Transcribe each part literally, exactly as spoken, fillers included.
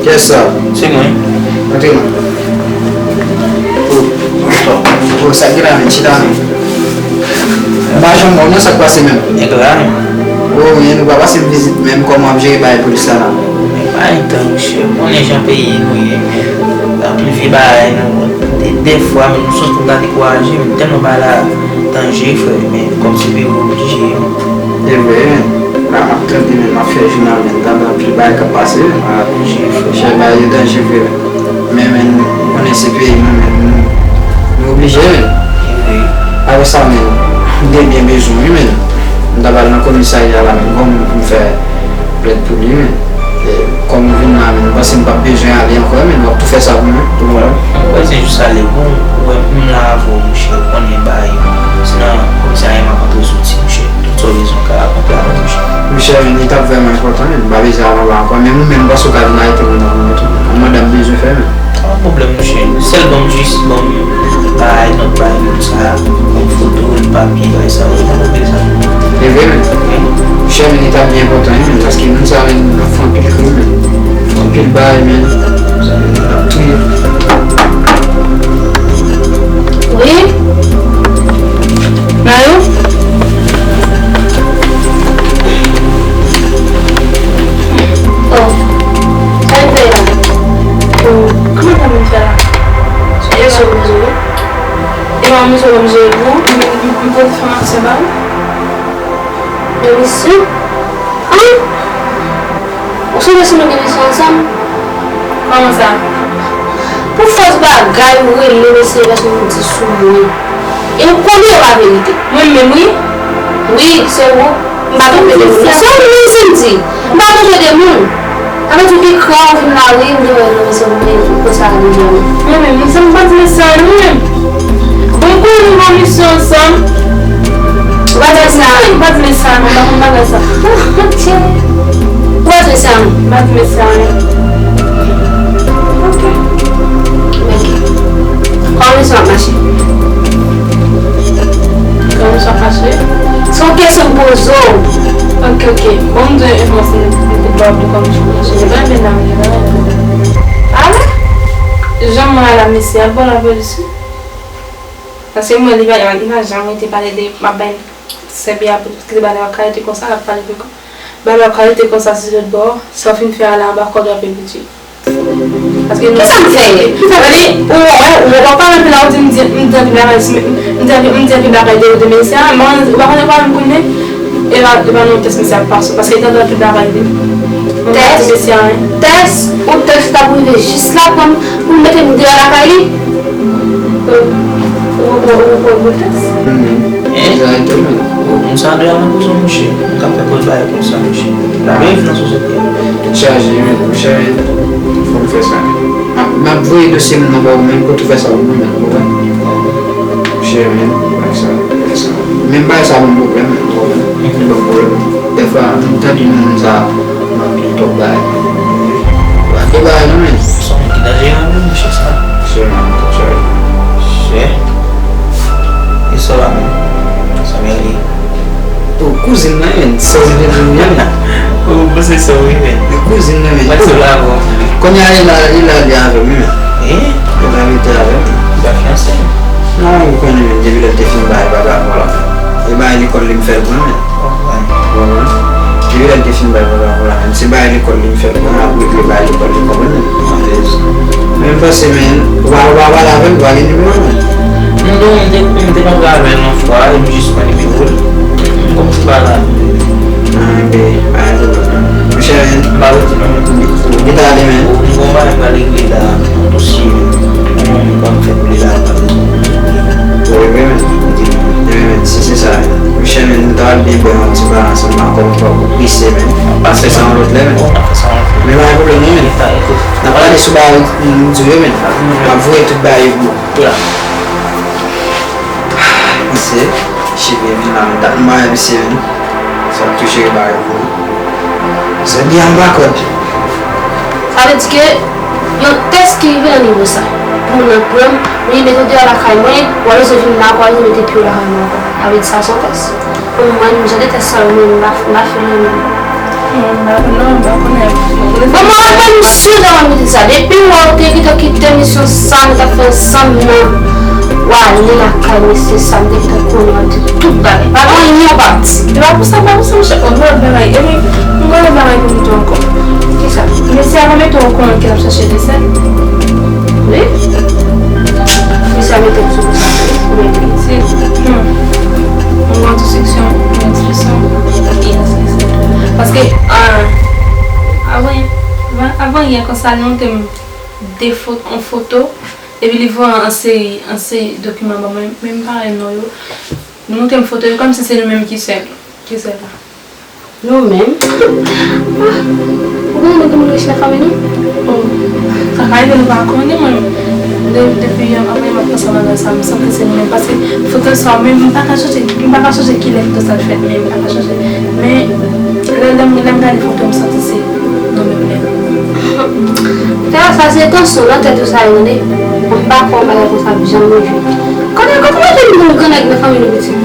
Kiyès sa? Se mwen. Antre non. O, o, sa k gen la menm? Chita non. M pa janm wè w non, sa k pase menm? Nèg la menm. O, men nou pa pase m vizit menm, kòman w ap jere bagay polis la la? Men pa gen tan, monchè. Ou konnen jan peyi nou ye, men anpil vye bagay nou. De, dèfwa, men nou santi nou ta dekouraje, men tèlman bagay la danje, frè, men kòmsi peyi w oblije. E vre, men. La, m ap tande, men m ap fè jounal, men ta gen anpil bagay k ap pase, men. A, danje, frè. Chè bagay yo danje vre, men. Men, men, ou konnen se peyi nou, men, nou, nou oblije, men. Apre sa, men, m te byen bezwen, wi, men. M t ap al nan komisarya la, men, kòm pou m fè plent pou li, men. E, kòm ou vin la, men, m panse m p ap bezwen ale ankò, men, w ap tou fè sa pou mwen, tou mwen. Mwen kwè se jis ale pou w wè m la avè w, monchè, ou konnen bagay yo. Se nan komisarya m ap antre soti, monchè. Tout sa w bezwen ka rakonte avè m, monchè. Monchè, men, li t ap vrèman enpòtan, men, m pa bezwen al anba ankò, men ou menm, m panse w ka vin arete mwen nan moman tou. Yon manda m bezwen fè, men. Pa gen pwoblèm, monchè. Sèl ban m jis, ban m bagay, nòt bagay moun sa, ban m foto l, papye, bagay sa yo, ban m bagay sa. E vre, men. Wi. Chè, men, li t ap byen enpòtan, wi, men, paske moun sa, men, ap fè anpil krim, men. Anpil bagay, men. Sa, men, ap touye. Wi. Mayou? Oh. Sa w ap fè la? Oh, kòman sa w ap fè la? Se yon sèl rezo, wi. E pa yon rezo, yon rezo pou ou? M, m, m pote fòmasyon ba ou. Men misye? An? Ou sonje si nou gen misyon ansanm? Kòman sa? Pou fòs bagay ou rele mesye paske nou di sou mwen. E ou konnen e pa verite. Mwen menm wi. Wi, se ou. M pa twonpe de moun. Se ou menm Cindy. M pa twonpe de moun. Sa vle di w gen kran ou vin la wi, m te wè nan mesye pou mwen, pou sa ale jwenn. Mwen menm, m pa di mesye sa non mwen. Bon, konnen nou nan misyon ansanm. Ou pa di mesye sa. Ou pa di mesye sa non, m pa konn bagay sa. Ou pa di mesye sa non. M pa di mesye sa non. Ok. Ok. Kòman misyon ap mache? Kòman misyon ap mache? Se yon kesyon m poze w. Ok, ok. Bon, m di w enfòmasyon m te ba w pou kòman misyon ap mache. Li pa renmen la, li pa renmen. Ala! Jan mwen ala mesye, al ba w lapolis wi. Paske mwen, li pa, li pa janm rete pale de, m ap bay sèbi a pou kite bagay la kalite konsa, l ap pale de kò. Bagay la kalite konsa sou lòt bò, sa w fin fè a la anba kòd w ap repwodui. Paske nou... Kisa m fè? Kisa m fè? Ou wè, ou wè, w ap pale anpil la, ou di m di, m di anpil bagay, m di anpil, m di anpil bagay de, de mesye a, m pa konnen, ou pa konnen kwa m konnen, e pa, e pa nan tès mesye a ap pase, paske li tande anpil bagay de, m pa di mesye a anyen. Tès, yon tès t ap rive jis la, pran m, pou mete m deyò lakay li. Ou, ou, ou, ou, ou tès? Hein? Egzakteman. Ou, moun sa dwe al nan prizon, monchè. Moun k ap fè kòz bagay konsa, monchè. L ap viv nan sosyete a. Tèt chaje, men, monchè, men. Fò m fè sa, men. M ap, m ap voye dosye m nan ba ou, men, pou tou fè sa pou mwen, men, ou konprann? Monchè, men, bagay sa, fè sa. Menm bagay sa ban m pwoblèm, men, ou konprann? Li ban m pwoblèm. Dèfwa, m tande moun sa, nan anpil twòp bagay. Ba de bagay non men. Se yon moun ki danjere wi, monchè sa. Chè, monchè. Chè. E sa w la menm? Sa m ale. O, kouzin nan men, sa w vle di m nan men. O, bon, se sa wi men. E kouzin nan men. Mwen se la bon. Kounye a, li la, li la li avè m wi men. E? Li la rete avè m. Li pa fiyanse? Non, ou konnen men, depi lè l te fin bay papa ankò la. E bay lekòl li m fè l pran men. Ou konprann? Depi lè l te fin bay papa pou la menm, se bay lekòl li m fè l pran, ap regle bay lekòl li, konprann? Alèz. Men m panse, men, ou pa, ou pa pale avè l, ou pa gen nimewo l, men. Non, m te, m te kontre avè l yon fwa, e m jis pran nimewo l. M kòmanse pale avè l. Ah, ok, pa gen pwoblèm, non. Monchè, men. M pa rete non, men. Ou gen ta ale, men. M gon bagay m pral regle la, yon dosye, yon moun m konn fè koule la, pa bezwen. Ansanm ak kòm ou prese, men. Pase sa yon lòt lè, men. Men pa gen pwoblèm, non, men. N ap pale sou bagay m di w yo, men. M ap voye tout bagay yo pou ou. Misye, cheve vin la, men. Dat m pa wè misye, men. Sa ap tou jere bagay pou ou. Zòt gen anba kòd. Sa vle di ke yon tès ki rive nan nivo sa. Pou moun nan pran m, li mete w deyò lakay mwen, w al oze vin la ankò, al oze mete pye w lakay mwen ankò. Sa vle di sa se yon tès. Pou mwen, m jan de tès sa yo, mwen, m pa, m pa fè l renmen. Non, m pa, non, m pa konnen. Bon, mwen, mwen, m si w ta mete sa. Depi m wè w te gentan kite misyon sa, nou t ap fè ansanm nan. W ale lakay mesye sa, m te gentan konnen w ap di tout bagay. Pa gen anyen w p ap di. E pa pou sa, pa pou sa, monchè. Yon lòt bagay. Epi, yon lòt bagay pou m di w ankò. Kisa? Mesye a pa mete w okouran ke l ap chache desèl? Wi. Mesye a mete m sou konsa, wi. Wi, wi. Se, hmm. Yon gwo diskisyon, yon diskisyon. Paske, ah, avan, avan yè konsa, nou te m de fo-, yon foto. Epi li voye an seri, an seri dokiman ban mwen, men m pa wè non yo. Li montre m foto yo kòmsi se nou menm ki sèl, ki sèl la. Nou menm? Ah, ou konnen nou gen moun rich nan fanmi nou? Oh, sa ka rive nou pa konnen, mwen, de-, depi yon anpil m ap panse bagay sa, m santi se nou menm. Paske foto sa, men m pa ka chonje, m pa ka chonje kilè foto sa t fèt, men m pa ka chonje. Men, lè, lè m, lè m gade foto, m santi se nou menm menm. Fè sa, se tansyon nan tèt ou sa ye, tande. M pa kwè yon bagay konsa ap janm rive. Kote, kote w te vin yon grannèg nan fanmi nou, pitit?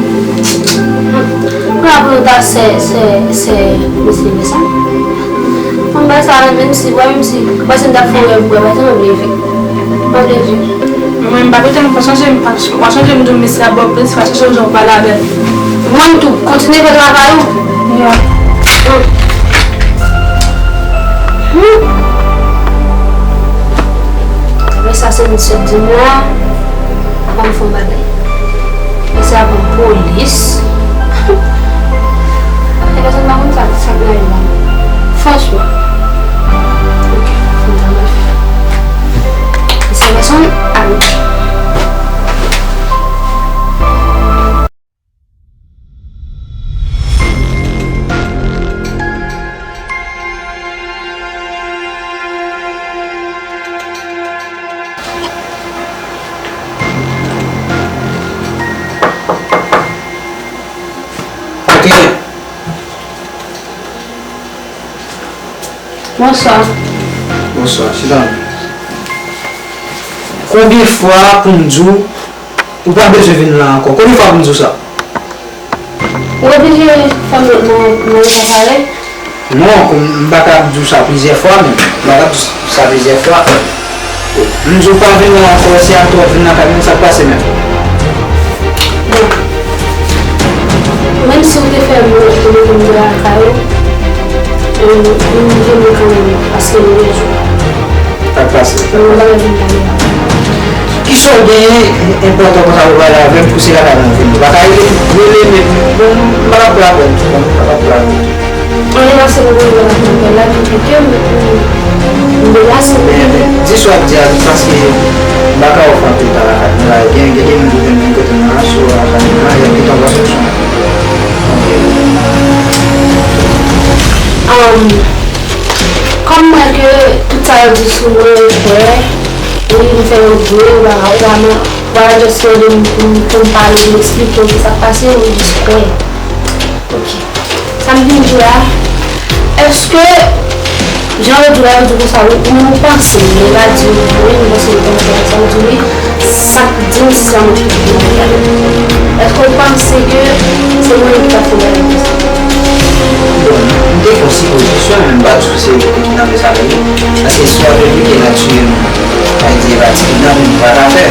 Kounye a pou nou ta sè, sè, sè mesye Vincent. Bon, bagay sa, menm si, wè, menm si, wè, si m t ap fè yon rèv pou wè, pa janm bliye fèk. Mwen, m pa kote m pa chanje, m pa, pa chanje, m di w mesye a ba w plis, pa chanje jan w pale avè l. Mwen tou, kontinye fè travay ou. Ya. Hmm. Hmm. Apre sa, se misye di m la, ban m fè yon bagay. Mesye a pran polis. E pèsonn pa konn sa, sa k nan yon moun. Franchman. Ok, fè yon travay. Mesye a pèsonn, ale. Bonswa. Bonswa, chita. Konbyen fwa pou m di w, ou pa bezwen vin la ankò? Konbyen fwa pou m di w sa? Ou oblije fè m nan, nan eta sa ye? Non, m pa ka ap di w sa plizyè fwa, men. M pa ka ap di w sa plizyè fwa. M di w pa vin la ankò, se ak w ap vin lakay mwen, sa k pase menm? Bon. Menm si w te fè m mete m lakay ou, e, m vini kanmenm, paske m bezwen w. Sa k pase? Mwen pa vle vin pale avè w. Kisa w genyen enpòtan konsa pou pale avè m, pou se lakay mwen w vini? Ou pa ka rele, rele menm, bon, m pa ka pran apèl tou, bon, m pa ka pran apèl. Anyen pase pou mwen nan apèl la, ki fè ke m, m delase. Men, men, di sa w ap di a, paske m pa ka wè w fè anpil tan lakay mwen la, gen, gen de moun ki konn vin kote mwen la, sou lakay mwen la, y ap gentan pran solisyon. Ok. Ann, Kòm m wè ke tout sa yo di sou mwen, ou kwè, wi, m fè yo vre, ou pa, ou pa, m, ou pa just mande m pou m, pou m pale, m eksplike w ki sa k pase, ou jis kwè. Ok. Sa m vin di la, èske, jan yo di la, yo di konsa, wi, ou menm ou panse, men yo pa di w vre, m panse yo panse sa, ou di wi. Sa k di m si sa mwen ki te nan bagay la? Èske w panse ke se mwen ki ta fè bagay konsa? Bon, m te fè yon sipozisyon, men m pa di w se ou ki nan bagay sa vre. Paske si w ap replike natirèlman, sa vle di e pa ti pidan, men m pa ka fè.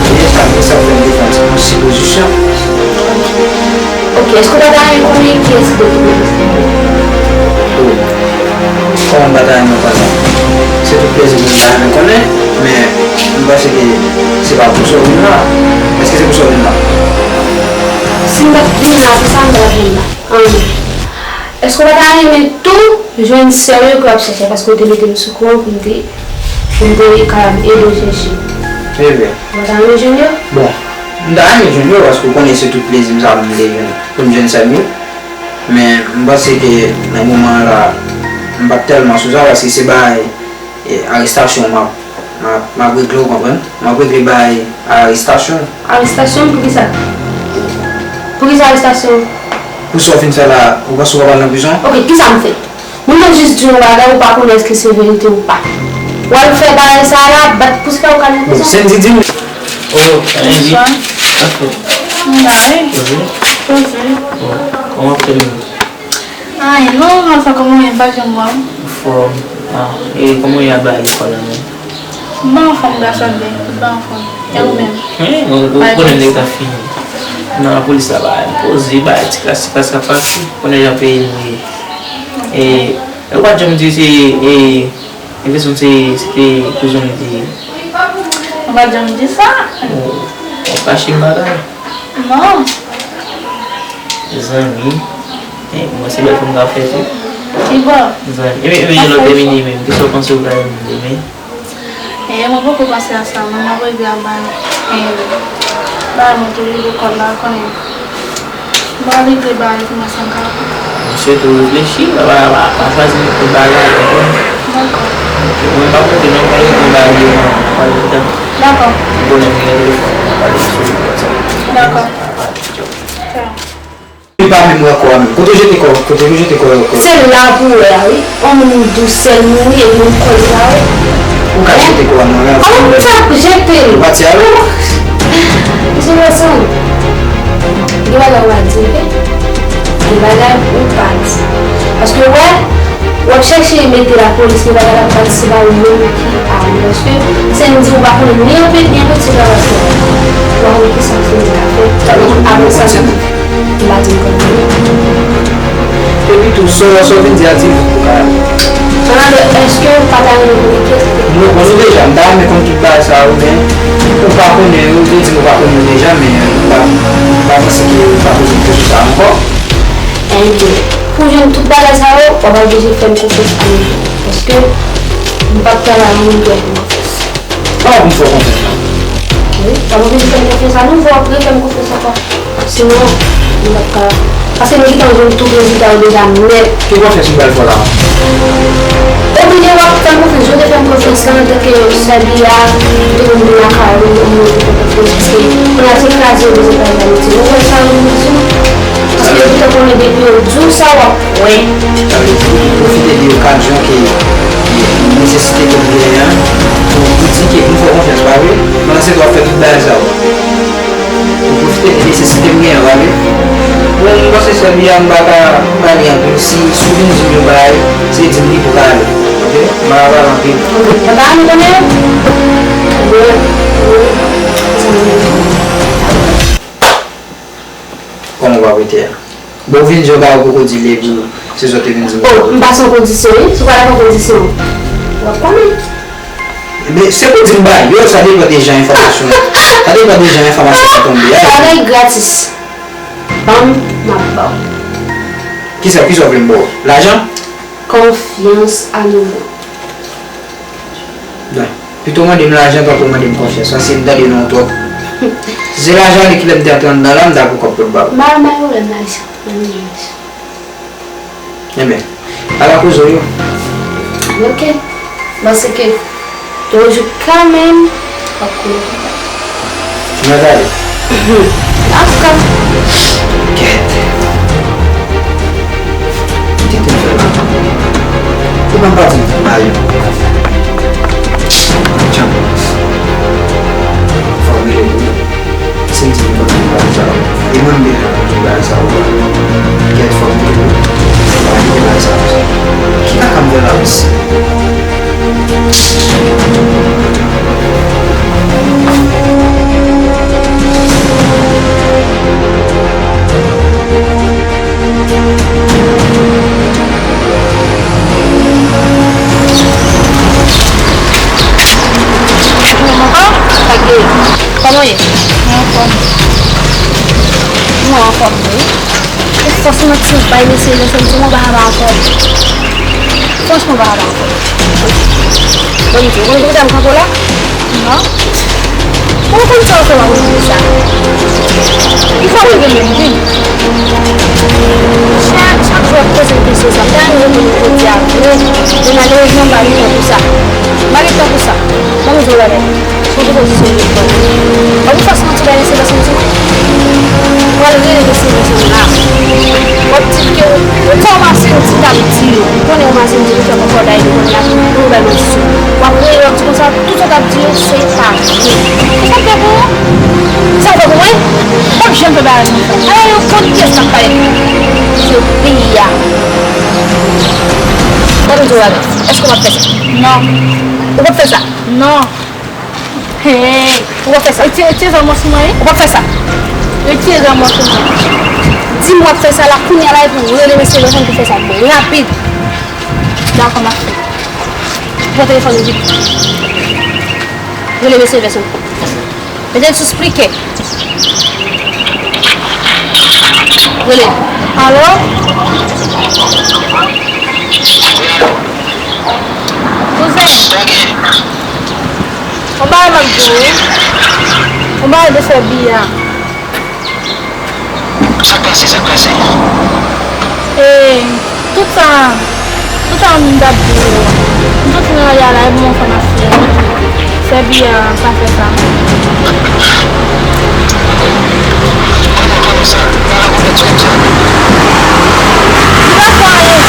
Ebyen, sa, sa fè m te fè yon sipozisyon. Ok, èske w pa ta renmen konnen kiyès ki te kidnape Sylvie? Oh, kòman m pa ta renmen konnen? Se tout plezi pou m ta renmen konnen, men m panse ke se pa pou sa w vin la. Èske se pou sa w vin la? Si m pa t vin la pou sa, m pa t ap vin la. Ann. Èske w pa ta renmen tou jwenn sè w yo ke w ap chèche a, paske w te mete m sou kouran pou m te, pou m te kapab ede w chèche? Ebyen. Ou pa ta renmen jwenn yo? Bon, m ta renmen jwenn yo, paske w konnen se tout plezi m sa pou m te jwenn, pou m jwenn sè m yo. Men, m panse ke nan moman an la, m pa t tèlman sou sa, paske se bagay, e, arestasyon m ap, m ap, m ap regle, w konprann? M ap regle bagay arestasyon. Arestasyon? Poukisa? Poukisa arestasyon? Pou sa w fin fè la, ou panse w pa pral nan prizon? Ok, kisa m fè? Moun nan jis di yon bagay, ou pa konnen èske se verite ou pa. W al fè bagay sa a la, bat pou sa ou ka nan prizon. Bon, Sandy di m. Oh, Sandy. Bonswa. Sa fè? M la wi. Poze. Poze. Bon, kòman w fè menm? Anyen non, anfen, kòman w ye? M pa janm wè w. Anfòm. Ah, e kòman w ye aba lekòl la menm? M pa anfòm, gason byen, tout pa anfòm. E ou menm? Wi, mwen, ou konnen nèg la fini. Nan lapolis la, ba, m poze, ba, ti klas, ti klas ap pase. Konnen jan peyi nou ye. E, e ou pa t janm di se, e, enpresyon se, se te kouzin w li te ye. Ou pa t janm di sa. Ou, ou kache m bagay. Non. Zanmi. E, mwen se bèl fanm ka fè tou. Kibò? Zanmi. E, e, e, lòt tèmine menm. Kisa w panse w ka jwenn demen? E, mwen poko panse a sa, mwen, mwen regle a bay, e, bay mwen tou li lekòl la, konnen. Mwen regle bay pou mwen san ka. Mwen swete w reflechi, pa, pa, pa, pa chwazi nenpòt bagay, ou konprann? Dakò. Ok, mwen pa konte non, mwen regle bay li, mwen pale pita. Dakò. Bonè, mwen gen telefòn, mwen pale sou WhatsApp. Dakò. Alright, ciao. Ciao. Li pa menm wè kò a menm. Kote w jete kò, kote w jete kò, kò? Se la pou w wè a wi. On moun dous sèl mouri epi yon kò li pa wè. Ou ka jete kò a nan ravin. Kòman pou sa pou jete l? Ou pati avè l? Misye Wilson, gen bagay ou pa di, oke? Gen bagay ou pa di. Paske w wè, w ap chèche mete lapolis, gen bagay l ap pati, se pa ou menm ki a ou. Paske Sandy, ou pa konnen ni anpil, ni anpil se travay fè. Ou pa konnen kisa Sandy ka fè. Apre sa, m pa di l kòm li. Epi tou, sa w, sa w vin di a ti ou ka. Fernando, èske ou pa ta renmen konnen kiyès ki te... Nou konn ou deja, m ta renmen konn tout bagay sa yo, men ou pa konnen, ou te di m ou pa konnen yo deja, men m pa, m pa panse ke ou pa bezwen kesyon sa a ankò. Enben, pou jwenn tout bagay sa yo, w ap oblije fè m konfyans ann tou. Paske m p ap travay yon moun ki ap fè m konfyans. Kòman pou m fè w konfyans la? Wi, w ap oblije fè m konfyans ann tou, w ap refè m konfyans ankò. Sinon, nou p ap ka. Paske nou gentan jwenn tout rezilta yo deja nèt. Ki konfyans m pral fè w la? Oblije w ap fè m konfyans, jan w te fè m konfyans lan, antanke sè Biya, ou te konn vin lakay ou, ou te fè m konfyans, paske kounye a se kraze yo bezwen kraze Ayiti. Ou wè sa yo vin sou nou? Paske yo gentan konnen depi yo di w sa, w ap kwè. Sa vle di, ou pwofite de okazyon ke, ke nesesite ke m genyen an, pou, pou di ke m fè w konfyans, pa vre? Pandan se tan w ap fè tout bagay sa yo. Ou pwofite de nesesite m genyen, pa vre? Bon, m panse sèl Biya m pa ka pale anpil. Si, si w vin di m yon bagay, se di m li pou ka ale. Oke? M pa ka pale anpil. Papa, nou konnen? Wi, wi. Kòman w pa prete a? Bon, w vin di yon bagay ou poko di l epi se sa w te vin di m. Oh, m pase yon kondisyon, wi. Si w pa dakò kondisyon an, w ap konnen. Men, se pou di m ba yo, sa depann de jan enfòmasyon. Sa depann de jan enfòmasyon an tonbe a. Travay gratis. Ban m, m ap ba w. Kisa, kisa w vle m ba w? Lajan? Konfyans a nouvo. Bon, pito w mande m lajan tankou w mande m konfyans, paske m tande non w twòp. Si se lajan li ki lè m te antre anndan la, m ta pran kòb pou m ba w. M pa, m pa gen pwoblèm lajan. Ban m lajan. Enben, ala koze w yo. Ok. Bon, se ke yon jou kanmenm, w ap konnen. Mwen gade. Aska. Kèt. Kite m fè la. Ou pa pati m fè mari. Tchan. Fò m rele pou mwen. Se m di m konn tout bagay sa yo. E mwen m bezwen konn tout bagay sa yo. Kèt, fò m rele pou mwen. Fò m rele bagay sa yo. Ki kaka m fè la mesi? Kòman w ye? Mwen anfòm. Mwen anfòm, wi. Franchman, ti bay mesye, lè fè m di mwen pa anfòm. Franchman, pa anfòm. Bon, m di, ou konn kote m kanpe la? Non. Ou konn sa w fè w ap di sa? Ki fwa w rive menm vin? Chak Jwè poze m kesyon sa. M ta renmen reponn ou jodi a vre. Men malerezman, m pa gen tan pou sa. M pa gen tan pou sa. Ban m di w yon bagay. Son kote w di sou telefòn. Ban m fòs manti bay mesye Vèsonn tou. Pral rele mesye Vèsonn la. W ap di ke w, w, sa w Masenn di t ap di yo. M konnen w Masenn di yo fè kòkòday yo kounye a pou yo bay manti sou yo. W ap rele, w ap di konsa, tout sa w t ap di yo, se pa vre. Kisa m fè pou ou? Sa w fè pou mwen? W p ap janm fè bagay konsa. Ala yon konn pyès k ap pale. Se peyi a. Ban m di w yon bagay. Èske w p ap fè sa? Non. Ou p ap fè sa? Non. Hey. Ou p ap fè sa? Retire, retire zam nan sou mwen, wi. Ou p ap fè sa? Retire zam nan sou mwen. Di m w ap fè sa la kounye a la epi w rele mesye Vèsonn pou fè sa pou mwen. Rapid. Dakò, m ap fè. Pran telefòn ou vit. Rele mesye Vèsonn. Mete l sou spikè. Rele. Alo? Kouzen. Yon bagay m ap di w, wi. Yon bagay de sè Biya. Sa k pase, sa k pase? E, tout sa, tout sa m t ap di w yo, m soti nan lari a la, epi yon fanm ap fè m. Sè Biya pa fè sa. Kòman, kòman sa? Pale avè m, sa, sa. Li pa fè anyen vre.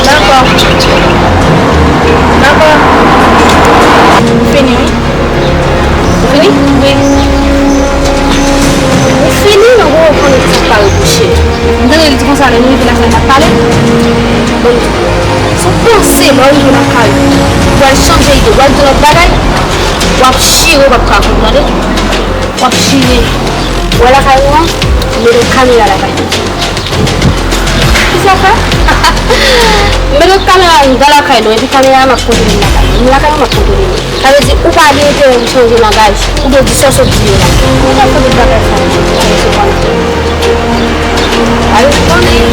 Dakò. Dakò. Ou fini, wi. Ou fini? Wi. Ou fini? Mwen bon, ou konnen sa k pare bouche. M tande li di konsa, lè nou rive lakay n ap pale. Bon, si w panse lè w rive lakay ou, ou pral chanje ide, ou pral di lòt bagay, w ap chire, w p ap ka konprann, tande. W ap chire. Ou wè lakay ou an, m mete yon kamera lakay ou. Kisa w fè? M mete yon kamera anndan lakay nou, epi kamera a m ap kontwole m lakay mwen. M lakay mwen, m ap kontwole li. Sa vle di, ou pa gen enterè pou chanje langaj, oubyen di sa w sot di yo la. Ou pa fè tout bagay sa, ou pa gen sou kòm. Ayo, konnen.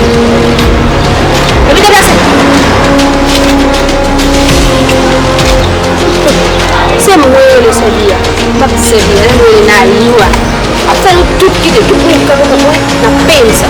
Epi deplase. Se mwen yo rele sè Biya. M p ap di sè Biya, lè m rele Nayou a. Ap fè nou tout kite, tout moun k ap konprann mwen, n ap peye m sa.